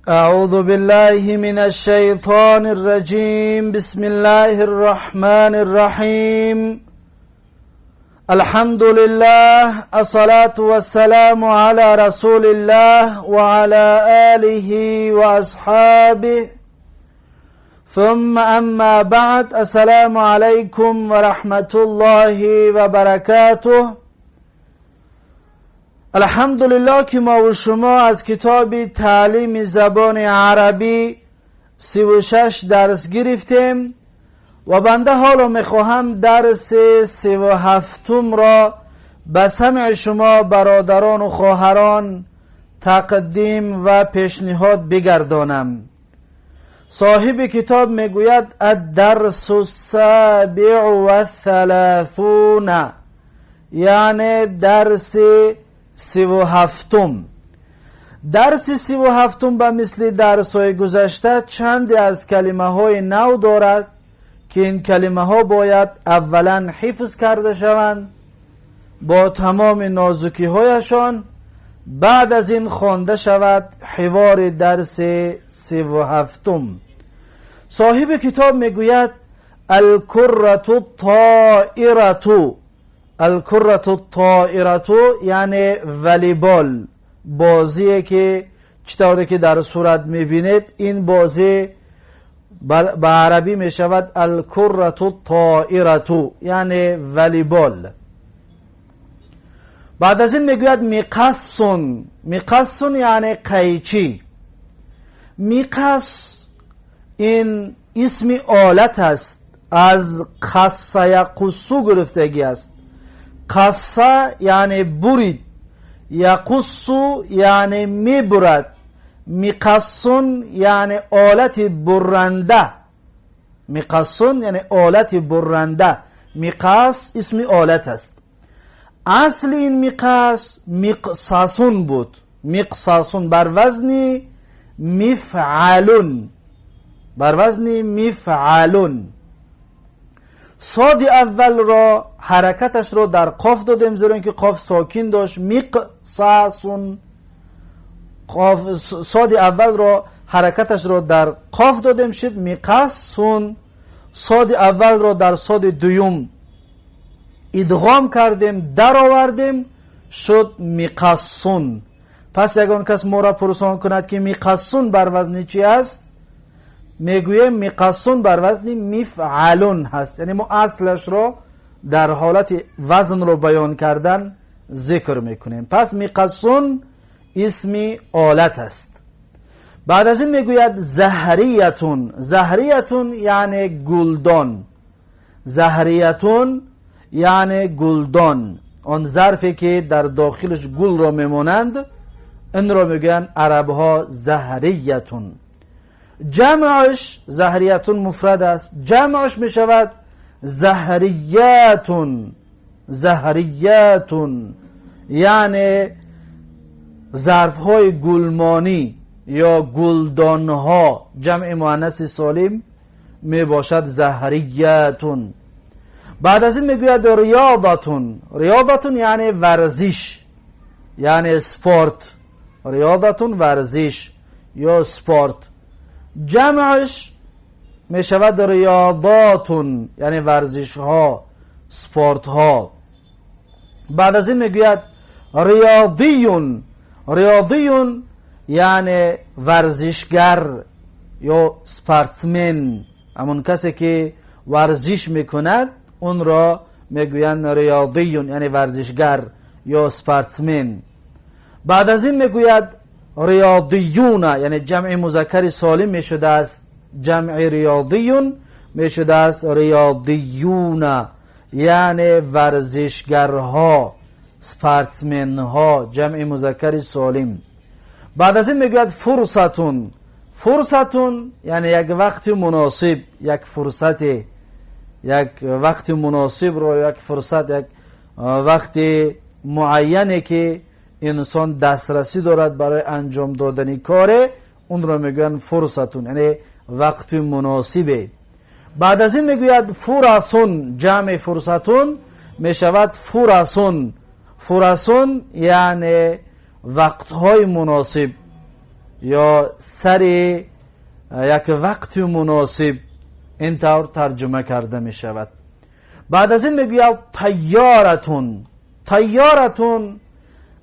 أعوذ بالله من الشيطان الرجيم. بسم الله الرحمن الرحيم. الحمد لله، الصلاة والسلام على رسول الله وعلى آله وأصحابه، ثم أما بعد. السلام عليكم ورحمة الله وبركاته. الحمدلله که ما و شما از کتاب تعلیم زبان عربی 36 درس گرفتیم و بنده حالا میخواهم درس 37 را به سمع شما برادران و خواهران تقدیم و پیشنهاد بگردانم. صاحب کتاب میگوید: الدرس السابع والثلاثون، یعنی درس 37. درس 37 به مثل درس های گذشته چندی از کلمه های نو دارد که این کلمه ها باید اولا حفظ کرده شوند با تمام نازکی هایشان، بعد از این خوانده شود حوار درس 37. صاحب کتاب میگوید: الكرة الطائرة. الكرة الطائرة یعنی والیبال، بازیه که چطوری که در صورت میبینید، این بازی به عربی میشود الكرة الطائرة، یعنی والیبال. بعد از این میگوید: مقص. مقص یعنی قیچی. مقص این اسم آلت است، از قص یقص گرفتگی است. قص یعنی برید، یقص یعنی میبرد. مقص یعنی آلت برنده. مقص یعنی آلت برنده. مقص اسم آلت است. اصل این مقص مقصص بود، مقصص بر وزن مفعل، بر وزن مفعل. صاد اول را حرکتش را در قاف دادیم، زیرا اینکه قاف ساکن داشت. مقصص، قاف، صاد اول را حرکتش را در قاف دادیم، شد مقص. صاد اول را در صاد دوم ادغام کردیم، در آوردیم، شد مقص. پس یگان کس ما را پرسان کند که مقص بر وزن چی است، میگویم مقص بر وزن مفعل هست. یعنی ما اصلش را در حالت وزن رو بیان کردن ذکر میکنیم. پس مقص اسم آلت است. بعد از این میگوید: زهرية. زهرية یعنی گلدان. زهرية یعنی گلدان، آن ظرفی که در داخلش گل را میمانند، این را میگن عرب ها زهرية. جمعش، زهرية مفرد است، جمعش میشود زهريات. زهريات یعنی ظرف های گلمانی یا گلدان ها، جمع مؤنث سالم می باشد زهريات. بعد از این میگوید: رياضة. رياضة یعنی ورزش، یعنی سپورت. رياضة ورزش یا سپورت. جمعش می شود رياضات، یعنی ورزش ها، سپورت ها. بعد از این میگوید: رياضي. رياضي یعنی ورزشگر یا sportsman، همون کسی که ورزش میکند، اون را میگویند رياضي، یعنی ورزشگر یا sportsman. بعد از این میگوید: رياضيون، یعنی جمع مذکر سالم میشده است. جمع رياضي میشده است رياضيون، یعنی ورزشگرها، sportsman ها، جمع مذکر سالم. بعد از این میگوید: فرصة. فرصة یعنی یک وقت مناسب، یک فرصت، یک وقت مناسب رو، یک فرصت، یک وقت معینه که انسان دسترسی دارد برای انجام دادن کار، اون رو میگن فرصة، یعنی وقت مناسبه. بعد از این میگوید: فرص. جمع فرصة میشود فرص. فرص یعنی وقتهای مناسب. ё сари як вақти муносиб ин тавр тарҷума карда мешавад. Баъд аз ин мегӯяд тайёратун. Тайёратун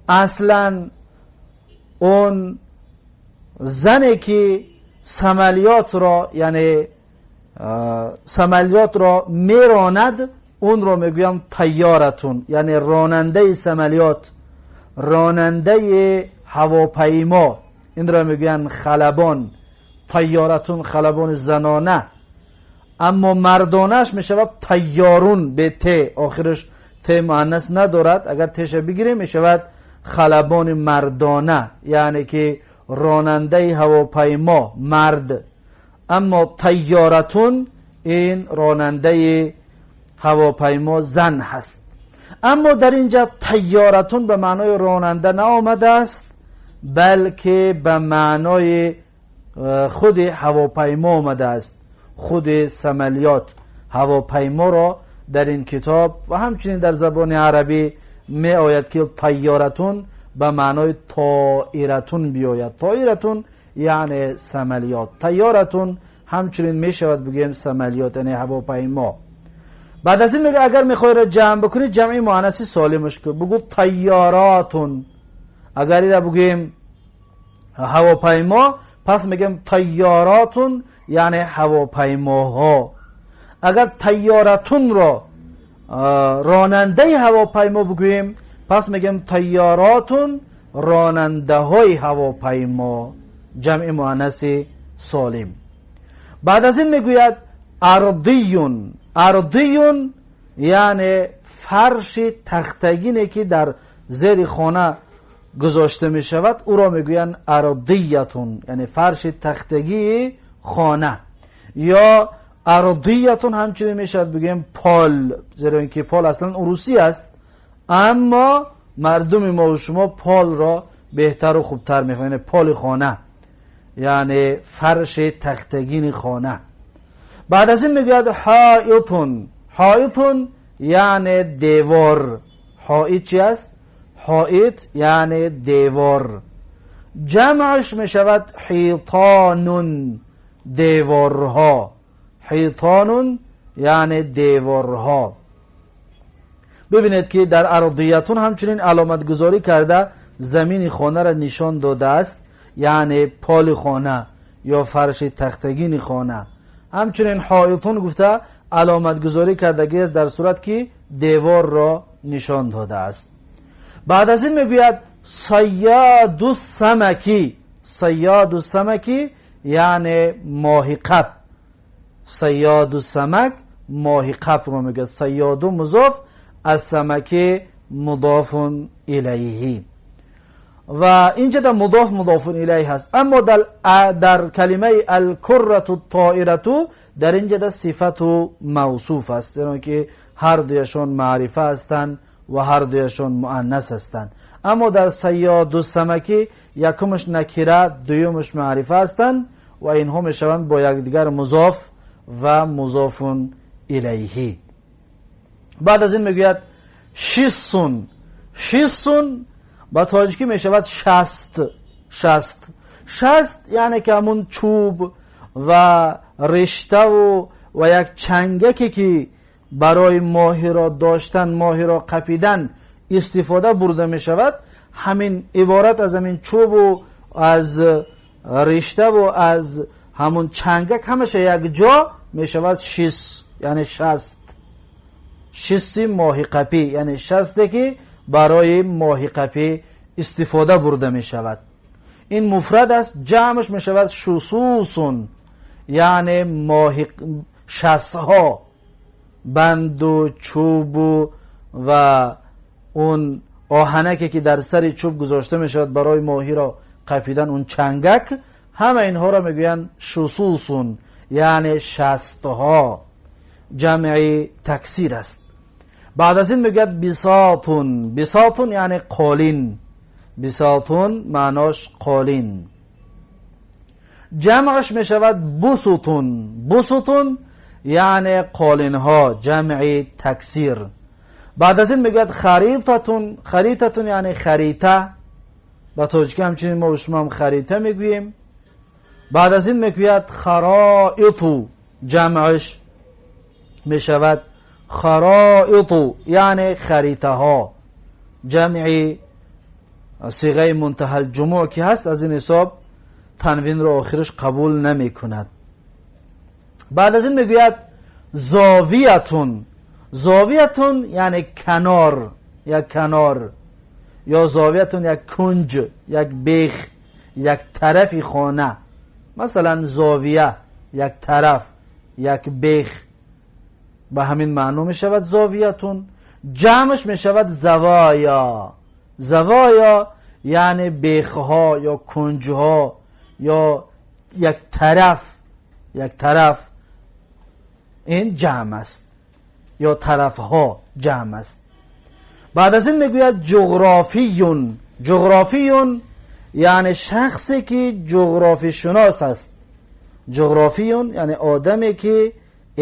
аслан он зане ки самолётро, яъне самолётро меронад, онро мегӯянд тайёратун, яъне ронандаи самолёт, ронандаи ҳавопаймо, инро мегӯянд халабон. Тайёратун халабони занона, аммо мардонаш мешавад тайёрун бе т, охираш т муаннас надорад, агар теша бигирем мешавад халабони мардона, яъне ки ронандаи ҳавопаймо мард. Аммо тайёратун ин ронандаи ҳавопаймо зан ҳаст. Аммо дар инҷа тайёратун ба маънои ронанда наомадааст, балки ба маънои худи ҳавопаймо омадааст, худи самолёт. Ҳавопайморо дар ин китоб ва ҳамчунин дар забони арабӣ меояд ки тайёратун ба маънои тоиратун биёяд. Тоиратун яъне самолёт, тайёратун ҳамчунин мешавад бигӯем самолёт, яъне ҳавопаймо. Баъд аз ин мегӯяд агар мехоҳӣ ҷамъ бикунӣ ҷамъи муаннаси солимаш кун, бигӯ тайёротун. Агар ира бигӯем ҳавопаймо, пас мегӯем тайёротун яъне ҳавопаймоҳо. Агар тайёратунро ронандаи ҳавопаймо бигӯем, пас мегӯем тайёротун ронандаҳои ҳавопаймо, ҷамъи муаннаси солим. Баъд аз ин мегӯяд ардиюн. Ардиюн яъне фарши тахтагине ки дар зери хона гузошта мешавад, ӯро мегӯянд ардиятун, яъне фарши тахтагии хона. Ё ардиятун ҳамчунин мешавад бигӯем пол, зеро ин ки пол аслан урусӣ аст, аммо мардуми мо ва шумо полро беҳтару хубтар мефаҳманд, яъне поли хона, яъне фарши тахтагини хона. Баъд аз ин мегӯяд ҳоитун. Ҳоитун яъне девор. Ҳоит чи аст? Ҳоит яъне девор. Ҷамъаш мешавад ҳитонун, деворҳо. Ҳитонун яъне деворҳо. Бибинед ки дар ардиятун ҳамчунин аломатгузорӣ карда замини хонаро нишон додааст, яъне поли хона ё фарши тахтагини хона. Ҳамчунин ҳоитун гуфта аломатгузорӣ кардагиаст дар сурат ки деворро нишон додааст. Баъд аз ин мегӯяд сайяду самаки. Сайяду самаки яъне моҳиқап. Сайяду самак моҳиқапро мегӯяд. Сайяду музоф, аз самаки мудофун илайҳи, ва инҷа дар мудоф мудофун илайҳ ҳаст. Аммо дар калимаи алкуррату тоирату дар инҷа да сифату мавсуф аст, зеро ки ҳар дуяшон маърифа ҳастанд ва ҳар дуяшон муаннас ҳастанд. Аммо дар сайёду самакӣ якумаш накира, дуюмаш маърифа ҳастанд ва инҳо мешаванд бо якдигар музоф ва музофун илайҳи. Баъд аз ин мегӯяд шиссун. Шиссун ба тоҷикӣ мешавад шаст. Шаст, шаст яъне ки ҳамун чӯб ва риштаву ва як чангаке ки барои моҳиро доштан, моҳиро қапидан истифода бурда мешавад. Ҳамин иборат аз ҳамин чӯбу аз риштаву аз ҳамун чангак ҳамаша якҷо мешавад шис, яъне шаст. Шисси моҳиқапӣ, яъне шасте ки барои моҳиқапӣ истифода бурда мешавад. Ин муфрад аст, ҷамъш мешавад шусусун, яъне моҳи шастҳо, банду чӯбу ва он оҳанаке ки дар сари чӯб гузошта мешавад барои моҳиро қапидан, он чангак, ҳама инҳоро мегӯянд шусусун, яъне шастҳо, ҷамъи таксир аст. Баъд аз ин мегӯяд бисотун. Бисотун яъне қолин. Бисотун маънош қолин. Ҷамъаш мешавад бусутун. Бусутун яъне қолинҳо, ҷамъи таксир. Баъд аз ин мегӯяд харитатун. Харитатун яъне харита. Ба тоҷикӣ ҳамчунин мо шумо ҳам харита мегӯем. Баъд аз ин мегӯяд хароиту, ҷамъаш мешавад хароиту, яъне харитаҳо. Ҷамъи сиғаи мунтаҳал ҷумӯъ ки ҳаст, аз ин ҳисоб танвинро охираш қабул намекунад. Баъд аз ин мегӯяд зовиятун. Зовиятун яъне канор, як канор, ё зовиятун як кунҷ, як бех, як тарафи хона. Масалан зовия як тараф, як бех, ба ҳамин маъно мешавад зовиятун. Ҷамъаш мешавад завоя. Завоя яъне бехҳо ё кунҷҳо ё як тараф, як тараф, ин ҷамъ аст, ё тарафҳо ҷамъ аст. Баъд аз ин мегӯяд ҷуғрофиюн. Ҷуғрофиюн яъне шахсе ки ҷуғрофишунос аст. Ҷуғрофиюн яъне одаме ки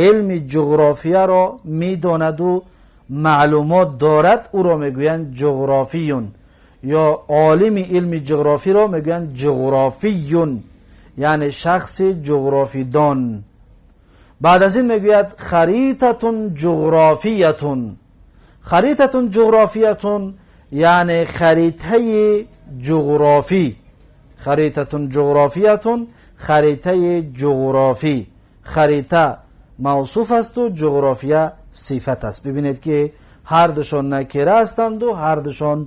илми ҷуғрофияро медонаду маълумот дорад, ӯро мегӯянд ҷуғрофиюн, ё олими илми ҷуғрофиро мегӯянд ҷуғрофиюн, яъне шахси ҷуғрофидон. Баъд аз ин мегӯяд харитатун ҷуғрофиятун. Харитатун ҷуғрофиятун яъне харитаи ҷуғрофӣ. Харитатун ҷуғрофиятун, харитаи ҷуғрофӣ. Харита мавсуф асту ҷуғрофия сифат аст. Бибинед ки ҳар душон накира ҳастанду ҳар душон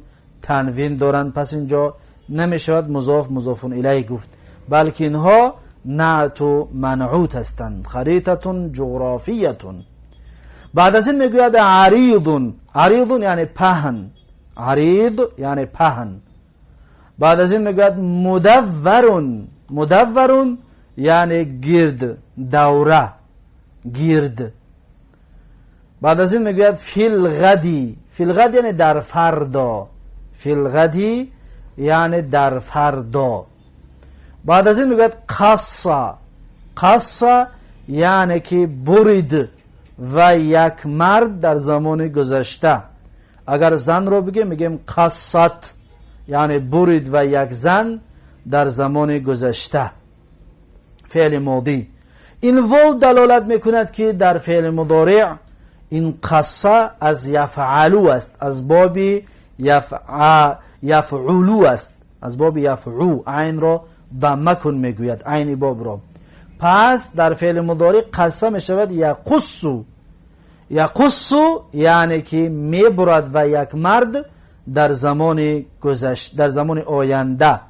танвин доранд. Пас инҷо намешавад музоф музофун илайҳ гуфт, балки инҳо наъту манъут ҳастанд. Харитатун ҷуғрофиятун. Баъд аз ин мегӯяд аридун. Аридун яъне паҳн. Арид яъне паҳн. Баъд аз ин мегӯяд мудавварун. Мудавварун яъне гирд, давра, гирд. Баъд аз ин мегӯяд филғади. Филғад яъне дар фардо. Филғади яъне дар фардо. Баъд аз ин мегӯяд қасса. Қасса яъне ки бурид ва як мард дар замони гузашта. Агар занро бигем, мегӯем қассат, яъне бурид ва як зан дар замони гузашта, феъли модӣ. Ин вов далолат мекунад, ки дар феъли мудореъ ин қасса аз яфъалу аст, аз боби яфъулу аст, аз боби яфъу. Айнро дамма кун мегӯяд, айни бобро. Пас дар феъли мудореъ қасса мешавад яқуссу. Яқуссу яъне ки мебурад ва як мард дар замони гузашт, дар замони оянда.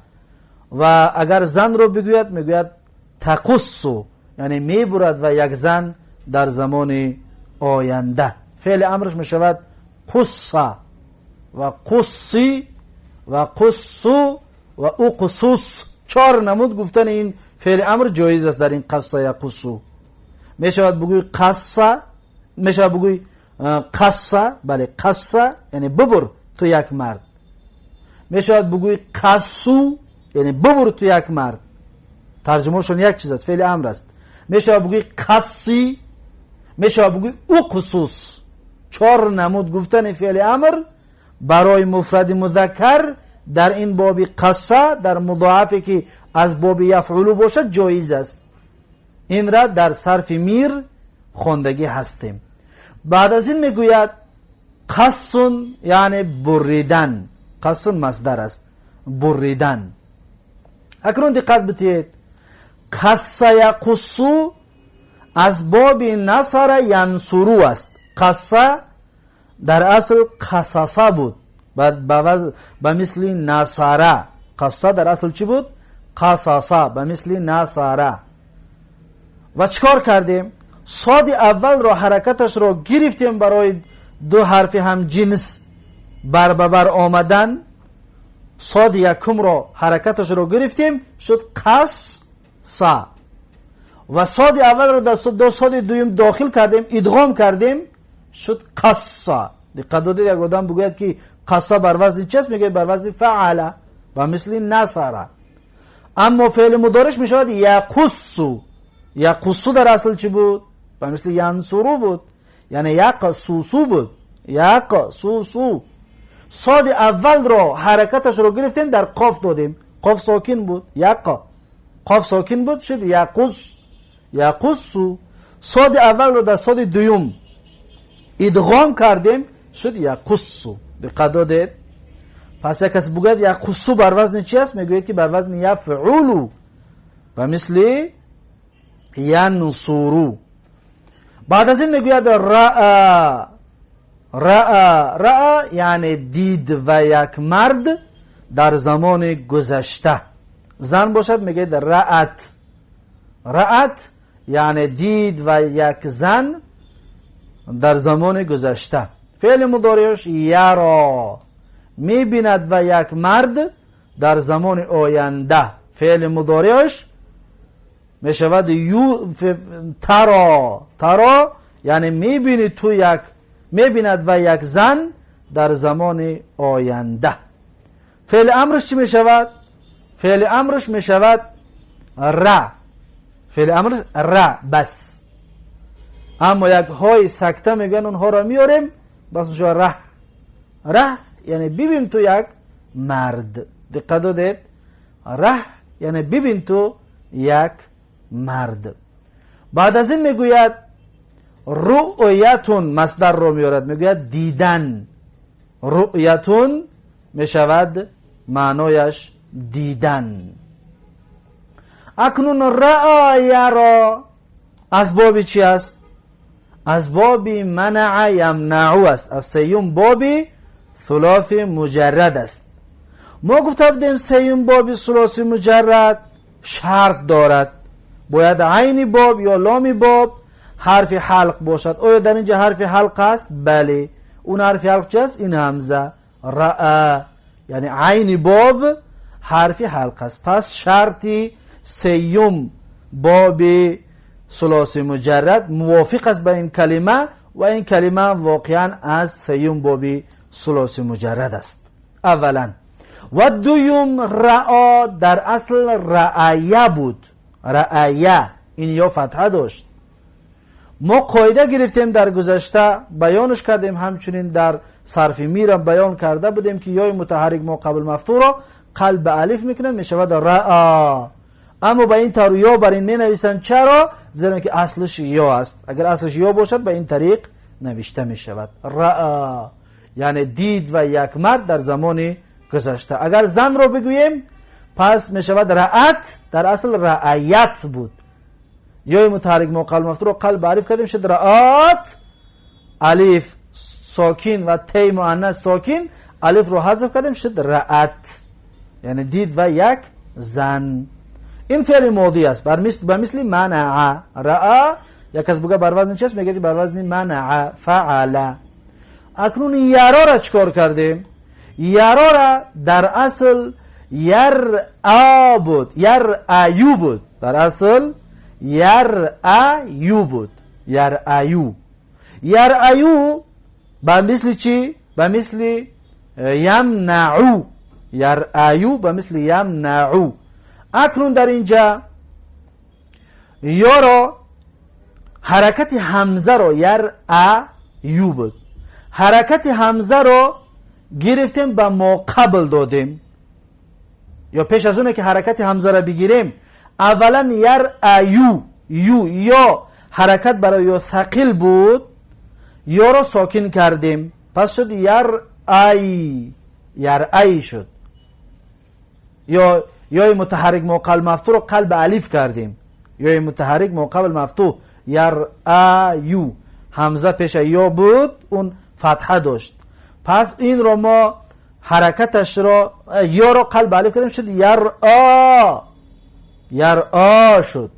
Ва агар занро бигӯяд, мегӯяд тақуссу, яъне мебурад ва як зан дар замони оянда. Феъли амрш мешавад қусса ва қусси ва қуссу ва уқсус. Чор намуд гуфтани ин феъли амр ҷоиз аст дар ин қасса яқуссу. Мешавад бигӯй қасса, мешавад бигӯй қасса, бале, қасса яъне бибур ту як мард. Мешавад бигӯй қассу, яъне бибур ту як мард. Тарҷумаашон як чиз аст, феъли амр аст. Мешавад бигӯй қасси, мешавад бигӯй уқсус. Чор намуд гуфтани феъли амр барои муфради музаккар дар ин боби қасса дар мудоафе ки аз боби яфъулу бошад ҷоиз аст. Инра дар сарфи мир хондагӣ ҳастем. Баъд аз ин мегӯяд қассун, яъне буридан. Қассун масдар аст, буридан. Акнун диққат бидиҳед, қасса яқуссу аз боби насара янсуру аст. Қасса дар асл қасаса буд, ба мисли насара. Қасса дар асл чӣ буд? Қасаса, ба мисли насара. Ва чӣ кор кардем? Соди аввалро ҳаракаташро гирифтем барои ду ҳарфи ҳамҷинс бар ба бар омадан. Соди якумро ҳаракаташро гирифтем, шуд қасса. Ва соди аввалро дар соди дуюм дохил кардем, идғом кардем, шуд қасса. Диққат додед, як одам бигӯяд ки қасса бар вазни чи аст, мегӯяд бар вазни фаъала, ба мисли насара. Аммо феъли мудориш мешавад яқуссу. Яқуссу дар асл чӣ буд? Ба мисли янсуру буд, яъне яқсусу буд, яқсусу. Соди аввалро ҳаракаташро гирифтем, дар қоф додем. Қоф сокин буд, яқо. Қоф сокин буд, шуд яқус, яқуссу. Соди аввалро дар соди дуюм идғом кардем, шуд яқуссу. Диққат додед? Пас як кас бугӯяд яқуссу бар вазни чи аст? Мегӯяд ки бар вазни яфъулу ба мисли янсуру. Баъд аз ин мегӯяд раъа, раъа, раъа яъне дид ва як мард дар замони гузашта. Зан бошад мегӯяд раат, раат яъне дид ва як зан дар замони гузашта. Феъли мудориаш яро, мебинад ва як мард дар замони оянда. Феъли мудориаш мешавад ю таро, таро яъне мебини ту як, мебинад ва як зан дар замони оянда. Феъли амрш чӣ мешавад? Феъли амрш мешавад ра. Феъли амрш ра бас. Аммо як ҳои сакта мегӯянд, онҳоро меорем, бас мешавад раҳ. Раҳ яъне бибин ту як мард. Диққат додед? Раҳ яъне бибин ту як мард. Баъд аз ин мегӯяд руъятун, масдарро меорад, мегӯяд дидан. Руъятун мешавад маънояш дидан. Акнун раъаяро аз боби чи аст? Аз боби манаа ямнау аст, аз сеюм боби сулоси муҷаррад аст. Мо гуфта будем сеюм боби сулоси муҷаррад шарт дорад, бояд айни боб ё ломи боб ҳарфи ҳалқ бошад. Оё дар инҷа ҳарфи ҳалқ аст? Бале. Он ҳарфи ҳалқ чи аст? Ин ҳамза раъа, яъне айни боб ҳарфи ҳалқ аст. Пас шарти сеюм боби сулоси муҷаррад мувофиқ аст ба ин калима ва ин калима воқеан аз сеюм боби сулоси муҷаррад аст. Аввалан. Ва дуюм, раъо дар асл раъая буд. Раъая ин ё фатҳа дошт. Мо қоида гирифтем, дар гузашта баёнш кардем, ҳамчунин дар сарфи мирам баён карда будем ки ёи мутаҳаррик мо қабл мафтуҳро қалб ба алиф мекунанд, мешавад раъа. Аммо ба ин тавр ё бар ин менависанд. Чаро? Зеро ки аслиш ё аст. Агар аслиш ё бошад, ба ин тариқ навишта мешавад раъа, яъне дид ва як мард дар замони гузашта. Агар занро бигӯем, пас мешавад раат, дар асл раъаят буд. Ёи мутаҳаррик мо қалб мафтуҳро қалб ба алиф кардем, шуд раат. Алиф сокин ва тей муаннас сокин, алифро ҳазф кардем, шуд раат, яъне дид ва як зан. Ин феъли модӣ аст, ба мисли манаа. Раъа як кас буга бар вазни чи аст? Мегӯяд бар вазни манаа фаала. Акнун ярора чӣ кор кардем? Ярора дар асл яръа буд, яръаю буд. Дар асл яръаю буд, яръаю. Яръаю ба мисли чӣ? Ба мисли ямнау. Яръаю ба мисли ямнау. Акнун дар инҷа ёро ҳаракати ҳамзаро, яръаю буд, ҳаракати ҳамзаро гирифтем, ба моқабл додем. Ё пеш аз оне ки ҳаракати ҳамзаро бигирем, аввалан яръаю, ю ё ҳаракат барои ё сақил буд, ёро сокин кардем, пас шуд яръай, яръай шуд. Ё ёи мутаҳаррик моқабл мафтуҳро қалб алиф кардем, ёи мутаҳаррик моқабл мафтуҳ яръаю, ҳамза пеша ё буд, он фатҳа дошт. Пас инро мо ҳаракаташро ёро қалб алиф кардем, шуд яръа, яръа шуд.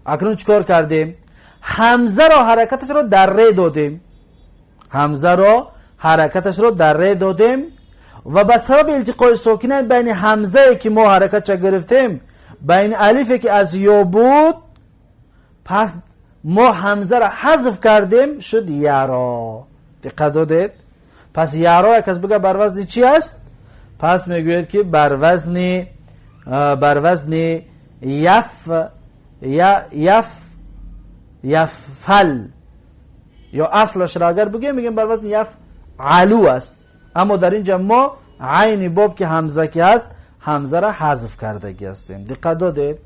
Акнун чӣ кор кардем? Ҳамзаро ҳаракаташро дар ре додем, ҳамзаро ҳаракаташро дар ре додем ва ба сабаби илтиқои сокинайн байни ҳамзае ки мо ҳаракатша гирифтем, байни алифе ки аз ё буд, пас мо ҳамзаро ҳазф кардем, шуд яро. Диққат додед? Пас яро як кас бига бар вазни чи аст? Пас мегӯяд ки бар вазни яф яф яффал, ё аслашро агар бигӯем, мегӯем бар вазни яф алу аст. Аммо дар инҷа мо айни боб ки ҳамза ки ҳаст, ҳамзаро ҳазф кардагӣ ҳастем. Диққат додед?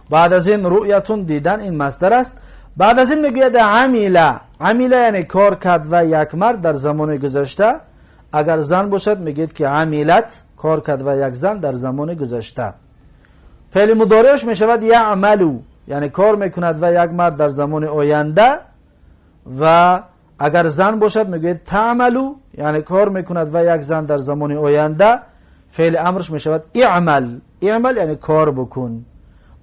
Баъд аз ин руъятун дидан, ин масдар аст. Баъд аз ин мегӯяд амила. Амила яъне кор кард ва як мард дар замони гузашта. Агар зан бошад, мегӯяд ки амилат, кор кард ва як зан дар замони гузашта. Феъли мудореаш мешавад яъмалу, яъне кор мекунад ва як мард дар замони оянда. Ва агар зан бошад, мегӯяд таъмалу, яъне кор мекунад ва як зан дар замони оянда. Феъли амрш мешавад иъмал. Иъмал яъне кор бикун.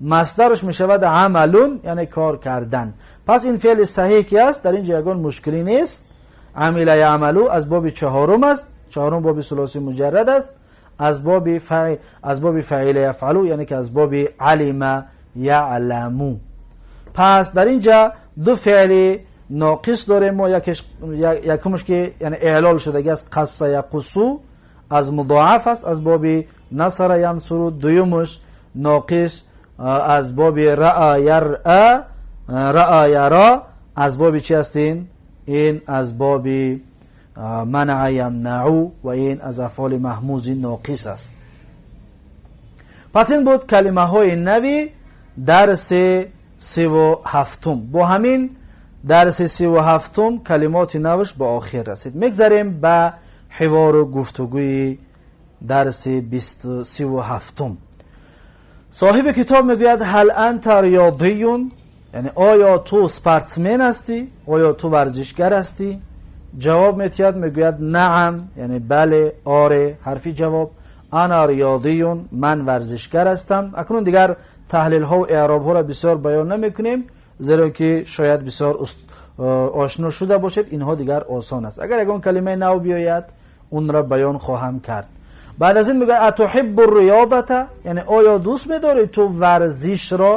Масдараш мешавад амалун, яъне кор кардан. Пас ин феъли саҳеҳ ки аст, дар инҷо ягон мушкилӣ нест. Амила яъмалу аз боби чаҳорум аст, чаҳорум боби сулоси муҷаррад аст, аз боби фаила яфъалу, яъне ки аз боби алима яъламу. Пас дар инҷа ду феъли ноқис дорем мо. Якумш ки яъне эълол шудаги аст, қасса яқуссу, аз мудоаф аст, аз боби насара янсуру. Дуюмуш ноқис аз боби раа яръа, раа яро, аз боби чи аст ин? Ин аз боби манаа ямнау ва ин аз афъоли маҳмузи ноқис аст. Пас ин буд калимаҳои нави дарси 37-ум. Бо ҳамин дарси 37-ум калимоти навш ба охир расид. Мегзарем ба ҳивору гуфтугӯи дарси 37-ум. Соҳиби китоб мегӯяд: ҳал анта риёдиюн, яъне оё ту спортсмен ҳастӣ, оё ту варзишгар ҳастӣ? Ҷавоб метиҳад, мегӯяд наам, яъне бале, оре, ҳарфи ҷавоб. Ана риёдиюн, ман варзишгар ҳастам. Акнун дигар таҳлилҳо эъробҳоро бисёр баён намекунем, зеро ки шояд бисёр ошно шуда бошед, инҳо дигар осон аст. Агар ягон калимаи нав биёяд, онро баён хоҳам кард. Баъд аз ин мегӯяд: атуҳиббу риёдата, яъне оё дӯст медорӣ ту варзишро?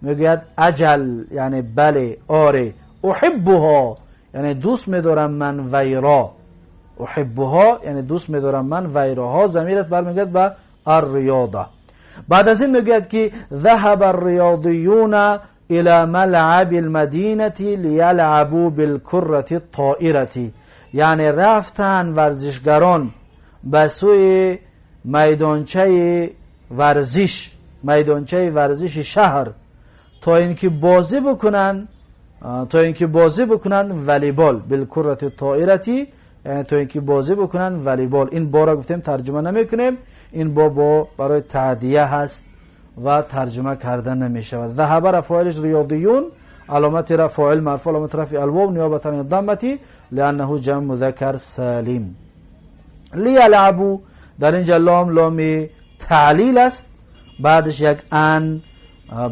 Мегӯяд аҷал, яъне бале, оре. Уҳиббуҳо, яъне дӯст медорам ман вайро. Уҳиббуҳо, яъне дӯст медорам ман вайро. Ҳо замир аст, бармегардад ба арриёда. Баъд аз ин мегӯяд ки ذهب الرياضيون إلى ملعب المدينة ليلعبوا بالكرة الطائرة، яъне рафтанд варзишгарон ба сӯи майдончаи варзиш, майдончаи варзиши шаҳр, то ин ки бозӣ бикунанд, то ин ки бозӣ бикунанд волейбол. بالكرة الطائرة, яъне то ин ки бозӣ бикунанд волейбол. Ин бора гуфтем, тарҷума намекунем. Ин бо барои таъдия ҳаст ва тарҷума карда намешавад. ذهب ра фоилиш риёдиюн, аломати ра фоил марфу, аломати рафи الواو نيابة عن الضمة لأنه جمع مذكر سالم. ليلعبوا, дар инҷа лом ломи таълил аст. Баъдаш як ан,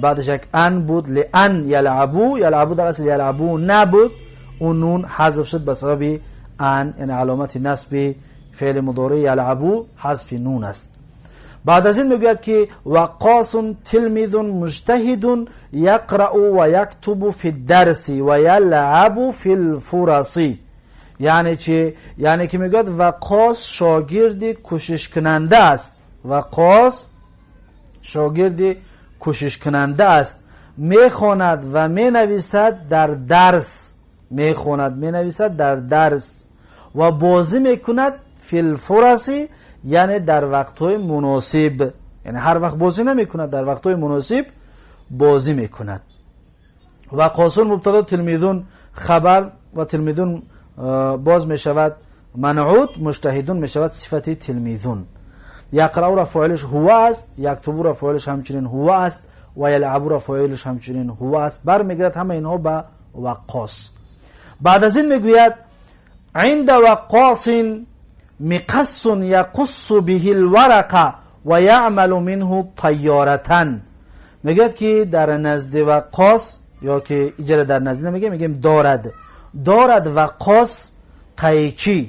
баъдаш як ан буд. لأن يلعبوا. يلعبوا дар асл يلعبوا набуд, он нун ҳазф шуд ба сабаби ан, яъне аломати насби феъли мудории يلعبوا ҳазфи нун аст. Баъд аз ин мегӯяд ки وقاص تلميذ مجتهد يقرأ ويكتب في الدرس ويلعب في الفرص. Яъне чи? Яъне ки мегӯяд, Ваққос шогирди кӯшишкунанда аст. Ваққос шогирди кӯшишкунанда аст, мехонад ва менависад дар дарс, мехонад, менависад дар дарс ва бозӣ мекунад. في الفرص, яъне дар вақтҳои муносиб, яъне ҳар вақт бозӣ намекунад, дар вақтҳои муносиб бозӣ мекунад. وقاص мубтадо, تلميذ хабар ва تلميذ боз мешавад манъут, مجتهد мешавад сифати تلميذ. يقرأ ра фоилиш هو аст, يكتب ра фоилиш ҳамчунин هو аст ва يلعب ра фоилиш ҳамчунин هو аст. Бармегирад ҳама инҳо ба Ваққос. Баъд аз ин мегӯяд: عند وقاص مقص يقص به الورق ويعمل منه طيارة. Мегӯяд ки дар назди Ваққос, ё ки иҷара дар назди намегӯем, мегӯем дорад, дорад Ваққос қайчӣ,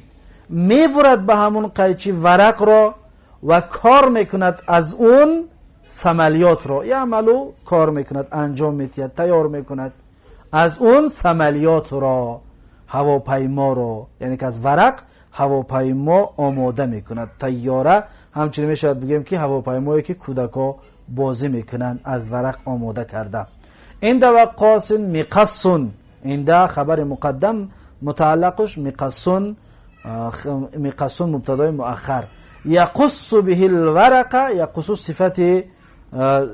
мебурад ба ҳамун қайчӣ варақро ва кор мекунад аз он самолётро. يعمل, кор мекунад, анҷом метиҳад, тайёр мекунад аз он самолётро, ҳавопайморо, яъне ки аз варақ ҳавопаймо омода мекунад, طيارة. Ҳамчунин мешавад бигӯем ки ҳавопаймое ки кӯдакҳо бозӣ мекунанд, аз варақ омода карда. عند وقاص مقص. عند хабари муқаддам, мутааллақуш مقص. مقص مبتدای مؤخر. یقص به الورق، یقص صفت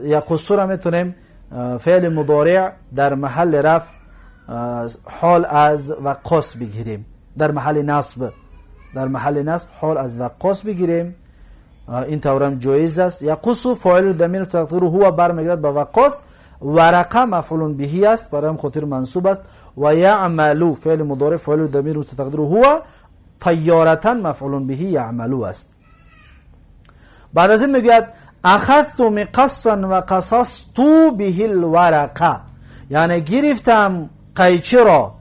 یقص را میتونیم فعل مضارع در محل رفع حال از وقاص بگیریم، در محل نصب، در محل نصب حال از وقاص بگیریم، این طورم جایز است. یقص فاعل ضمیر تقدیر هو برمیگرد به وقاص، ورقه مفعول به است، برای خاطر منصوب است. و یعمل فعل مضارع فاعل ضمیر تقدیر هو طیارتا مفعول به یعمل است. بعد از این میگوید اخذت مقصا و قصصت به الورقه، یعنی گرفتم قیچی را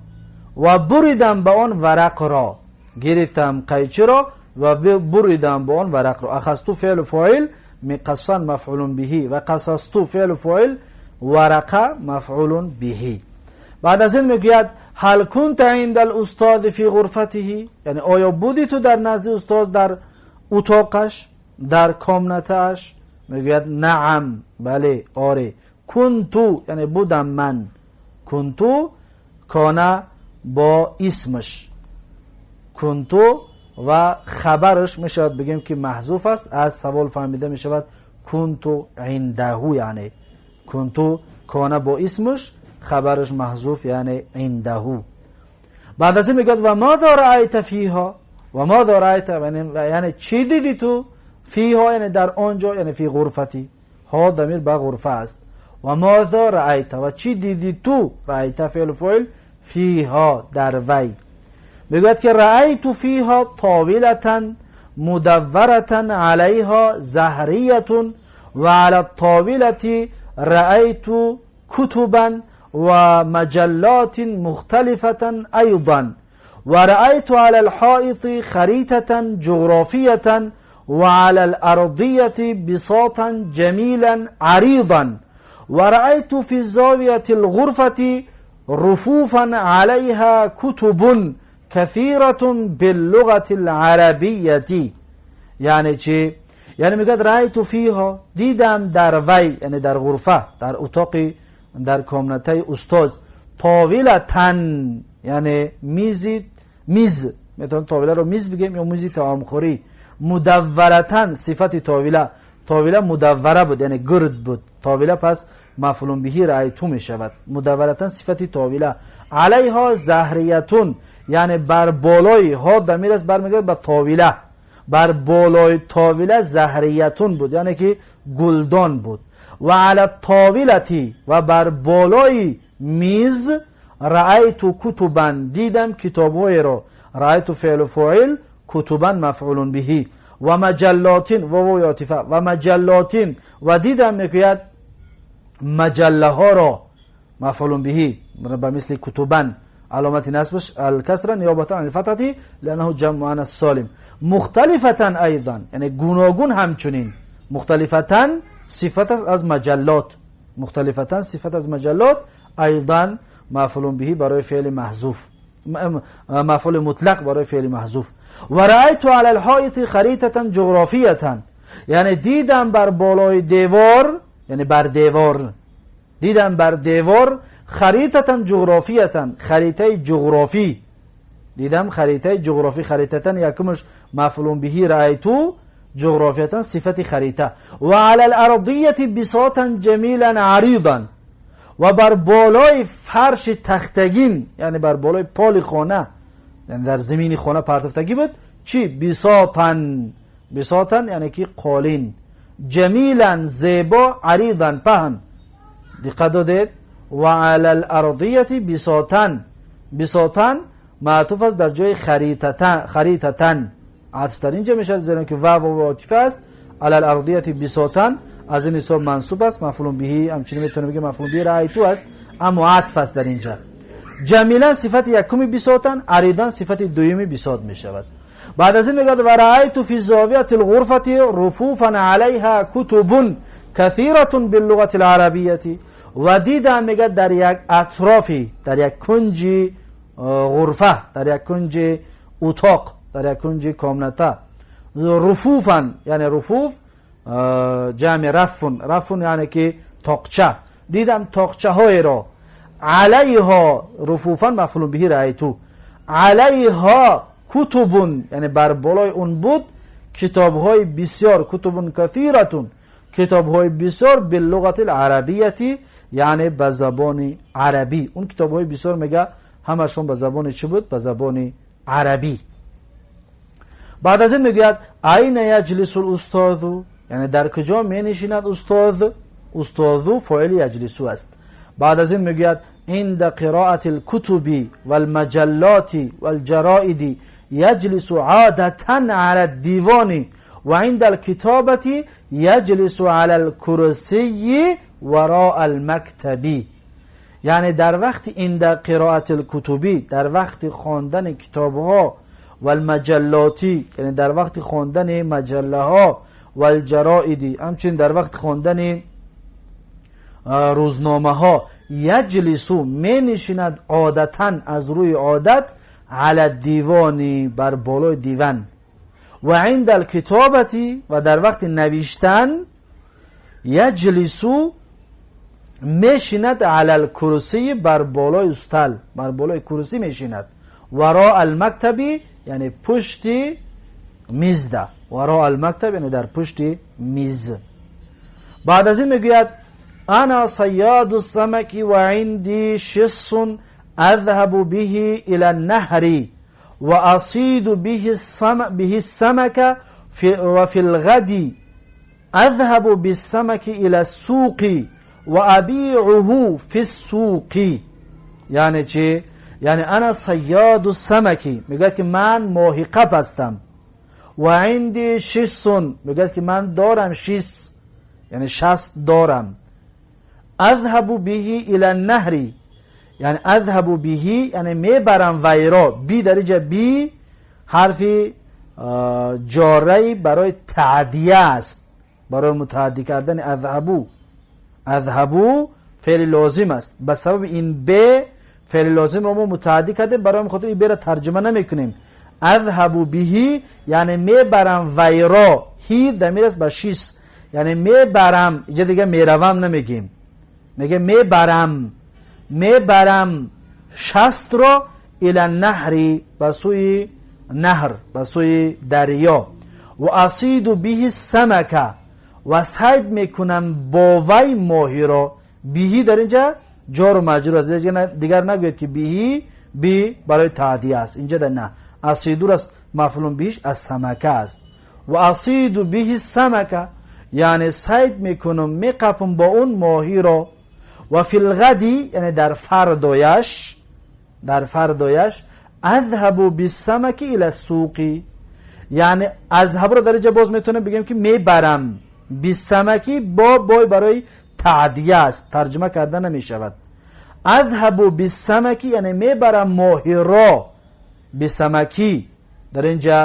و بریدم به آن ورق را، گرفتم قیچی را و بریدم به آن ورق را. اخذت فعل فاعل، مقصا مفعول به و قصصت فعل فاعل، ورقه مفعول به. بعد از این میگوید هل كنت عند الاستاذ فی غرفته، یعنی آیا بودی تو در نزد استاد در اتاقش، در کامنتش؟ میگوید نعم، بله، آره. کنتو یعنی بودم من، کنتو کانه با اسمش، کنتو و خبرش میشود بگیم که محذوف است، از سوال فهمیده میشود کنتو عنده، یعنی کنتو کانه با اسمش، خبرش محذوف یعنی عنده. بعد از این میگوید و ماذا رأیت فیها، و ماذا رأیت یعنی چی دیدی تو، فیها یعنی در آنجا، یعنی فی غرفتی، ها ضمیر به غرفه است. و ماذا رأیت و چی دیدی تو، رأیت فعل فاعل، فیها در وی. میگوید که رأیت فیها طاولة مدورة علیها زهریة و علی الطاولة رأیت کتبا و مجلات مختلفة ایضا و رأیت علی الحائط خریطة جغرافیة و علی الارضیة بساطا جمیلا عریضا و رأیت فی زاویة الغرفة رفوفا علیها کتب کثیرة باللغة العربیة. یعنی چی؟ یعنی میگه رأیت فیها، دیدم در وی، یعنی در غرفه، در اتاق، در کامنته استاد، طاولة یعنی میزی، میز، میتونم طاوله رو میز بگیم یا میزی طعام خوری. مدورة صفت طاوله، طاوله مدوره بود یعنی گرد بود، طاوله پس مفعول به رأیتو می شود. مدورة صفت طاوله، علیها زهریة یعنی بر بالای، ها ضمیر است برمیگرد به طاوله، بر بالای طاوله زهریة بود یعنی که گلدان بود. و علی الطاولة و بر بالای میز، رأیت کتبا دیدم کتابهای را، رأیت فعل فاعل، کتبا مفعول به و مجلات و واو عاطفه و مجلات و دیدم میگوید مجله ها را، مفعول به به مثل کتبا، علامت نصبش الکسره نیابتا عن الفتحه لانه جمع مؤنث سالم. مختلفة ایضا یعنی گوناگون، همچنین مختلفة صفت از مجلات، مختلفة صفت از مجلات، ایضا مفعول به برای فعل محذوف، مفعول مطلق برای فعل محذوف. و رأیت علی الحائط خریطة جغرافیة یعنی دیدم بر بالای دیوار، یعنی بر دیوار، دیدم بر دیوار خریطة جغرافیة خریطه جغرافی، دیدم خریطه جغرافی. خریطة یکمش مفعول به رأیتو، جغرافیة صفت خریطه. و علی الارضیة بساطا جمیلا عریضا و بر بالای فرش تختگین، یعنی بر بالای پال خانه، یعنی در زمین خانه پرتفتگی بود، چی؟ بساطا، بساطا یعنی که قالین، جمیلا زیبا، عریضا پهن. دقت دادید؟ و علی الارضیة بساطا، بساطا معطوف است در جای خریطة، خریطة عطف در اینجا میشد زیرا که واو عاطفه است. علی الارضیة بساطا از این حساب منصوب است، مفعول به همچنین میتونه بگه مفعول به رأیتو است، اما عطف است در اینجا. جمیلا صفت یکمی بساطا، عریضا صفت دویمی بساط میشود. بعد از این میگه و رأیت فی زاویة الغرفة رفوفا علیها کتب کثیرة باللغة العربیة و دیدم میگه در یک اطرافی، در یک کنج غرفه، در یک کنج اتاق، در یک کنج комната، رفوفا یعنی رفوف جمع رف، رف یعنی که طاقچه، دیدم طاقچه های را، علیها رفوفا مفعول به رأیتو، علیها кутубун, яъне бар болои он буд китобҳои бисёр, кутубун касиратун, китобҳои бисёр, биллуғати аларабияти, яъне ба забони арабӣ. Он китобҳои бисёр мега ҳамашон ба забони чӣ буд? Ба забони арабӣ. Баъд аз ин мегӯяд айна яҷлису лустозу, яъне дар куҷо менишинад устоз. Устозу фоили яҷлису аст. Баъд аз ин мегӯяд инда қироати лкутуби валмаҷаллоти валҷароиди яҷлису одатан ала ддивони ва инда алкитобати яҷлису ала алкурсийи вароа алмактаби. Яъне дар вақти инда қироати лкутуби, дар вақти хондани китобҳо, валмаҷаллоти, яъне дар вақти хондани маҷаллаҳо, валҷароиди, ҳамчунин дар вақти хондани рӯзномаҳо, яҷлису менишинад, одатан аз рӯи одат, ала дивони, бар болои диван, ва инда алкитобати, ва дар вақти навиштан, яҷлису мешинад, ала алкурсии, бар болои устал, бар болои курсӣ мешинад, вароа алмактаби, яъне пушти мизда, вароа алмактаб, яъне дар пушти миз. Баъд аз ин мегӯяд ана саяду самаки ва инди шиссун азҳабу биҳи ила ннаҳри ва асиду биҳи самака ва фи лгади азҳабу биссамаки ила ссуқи ва абиъуҳу фи ссуқи. Яъне чӣ? Яъне ана саяду самаки, мегӯяд ки ман моҳиқап ҳастам, ва инди шиссун, мегӯяд ки ман дорам шис, яъне шаст дорам, азҳабу биҳи ила ннаҳри, яъне азҳабу биҳи, яъне мебарам вайро, би дар инҷа би ҳарфи ҷораи барои таъдия аст, барои мутааддӣ кардани азҳабу. Азҳабу феъли лозим аст, ба сабаби ин б феъли лозимро мо мутааддӣ кардем, барои хотир ин бера тарҷума намекунем. Азҳабу биҳи, яъне мебарам вайро, ҳи дамир аст ба шис, яъне мебарам, инҷа дига меравам намегем, меге мебарам, мебарам шастро, ила наҳри, ба сӯи наҳр, ба сӯи дарё, ва асиду биҳи самака, ва сайд мекунам бо вай моҳиро. Биҳи дар инҷа ҷору маҷрур аст, дигар нагӯед ки биҳи би барои таъдия аст, инҷа да на, асидур аст, мафъулун биҳиш аз самака аст. Ва асиду биҳи самака, яъне сайд мекунам, меқапам бо он моҳиро, ва филғади, яъне дар фардояш, дар фардояш, азҳабу биссамаки ила суқи, яъне азҳабуро дар инҷа боз метавонем бигӯем ки мебарам, биссамаки бо бой барои таъдия аст, тарҷума карда намешавад. Азҳабу биссамаки, яъне мебарам моҳиро, бисамаки дар инҷа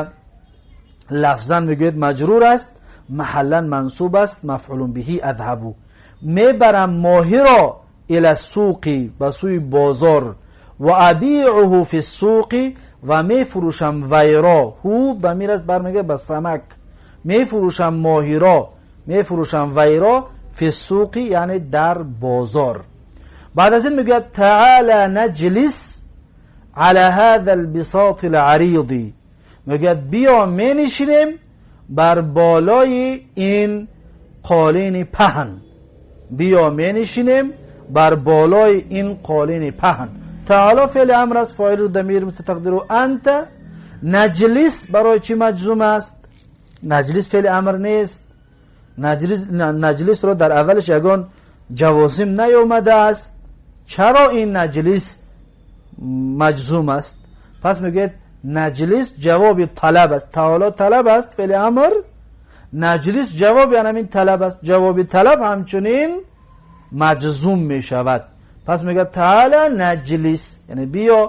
лафзан мегӯяд маҷрур аст, маҳаллан мансуб аст, мафъулун биҳи азҳабу, мебарам моҳиро, ила суқи, ба сӯи бозор, ва абиъуҳу фи суқи, ва мефурӯшам вайро, ҳу дамир аст бармегардад ба самак, мефурӯшам моҳиро, мефурӯшам вайро, фи суқи, яъне дар бозор. Баъд аз ин мегӯяд таала наҷлис ала ҳаза албисоти алариди, мегӯяд биё менишинем бар болои ин қолини паҳн, биё менишинем бар болои ин қолини паҳн. Таала феъли амр аст, фоилу дамир мутатақдиру анта. Наҷлис барои чӣ маҷзум аст? Наҷлис феъли амр нест, наҷлисро дар аввалаш ягон ҷавозим наёмадааст, чаро ин наҷлис маҷзум аст? Пас мегӯяд наҷлис ҷавоби талаб аст, таоло талаб аст, феъли амр, наҷлис ҷавоби ҳамин талаб аст, ҷавоби талаб ҳамчунин маҷзум мешавад. Пас мегӯяд таала наҷлис, яъне биё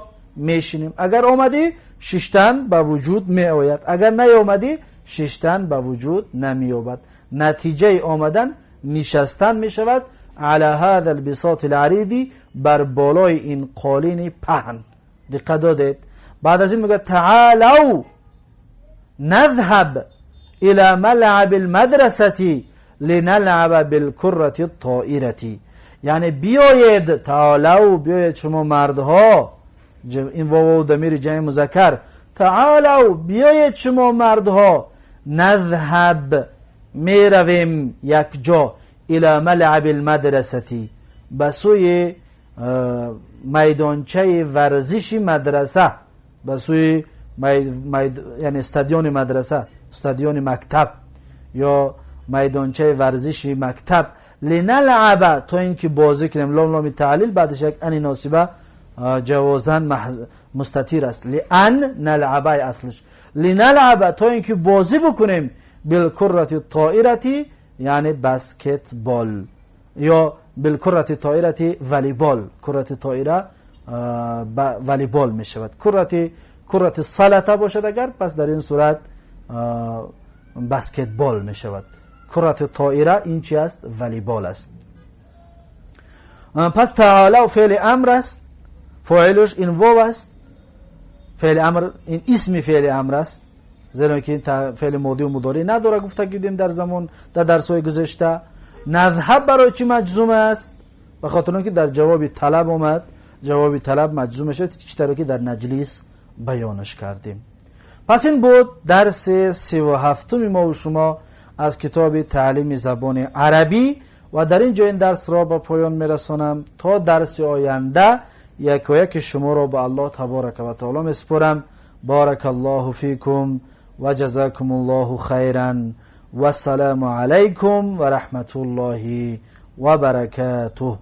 мешинем. Агар омадӣ, шиштан ба вуҷуд меояд, агар наёмадӣ, шиштан ба вуҷуд намеёбад. Натиҷаи омадан нишастан мешавад. Ала ҳаза албисоти алариди, бар болои ин қолини паҳн. Диққат додед? Баъд аз ин мегӯяд таалав надҳаб ила малъаби алмадрасати линалъаба билкуррати ттоирати, яъне биёед, таолав, биёед шумо мардҳо, ин вову дамири ҷамъи музаккар, تعالوا بیایید شما مردها، نذهب میرویم یک جا، الى ملعب المدرسة به سوی میدانچه ورزش مدرسه، به سوی یعنی استادیون مدرسه، استادیون مکتب یا میدانچه ورزش مکتب، لنلعب تا اینکه بازی کنیم. لام لام تعلیل، بعدش یک ان ناصبه جوازا مستتر است، لان نلعب اصلش، لنلعب تا اینکه بازی بکنیم، بالكرة الطائرة یعنی بسکتبال یا بالكرة الطائرة والیبال. كرة الطائرة والیبال می شود. كرة السلة باشد اگر، پس در این صورت بسکتبال می شود. كرة الطائرة این چی است؟ والیبال است. پس تعالوا فعل امر است، فاعلش این واو است. فعل امر، این اسم فعل امر است، زیرا که این فعل ماضی و مضارع نداره، گفته بودیم در زمان در درس های گذشته. نذهب برای چی مجزوم است؟ به خاطر اینکه در جواب طلب آمد، جواب طلب مجزوم شد، چطور که در نجلس بیانش کردیم. پس این بود درس 37 ما و شما از کتاب تعلیم زبان عربی و در اینجا این درس را به پایان میرسانم. تا درس آینده یکایک شما را به الله تبارک و تعالی میسپرم. بارك الله فيكم وجزاكم الله خيرا والسلام عليكم ورحمة الله وبركاته.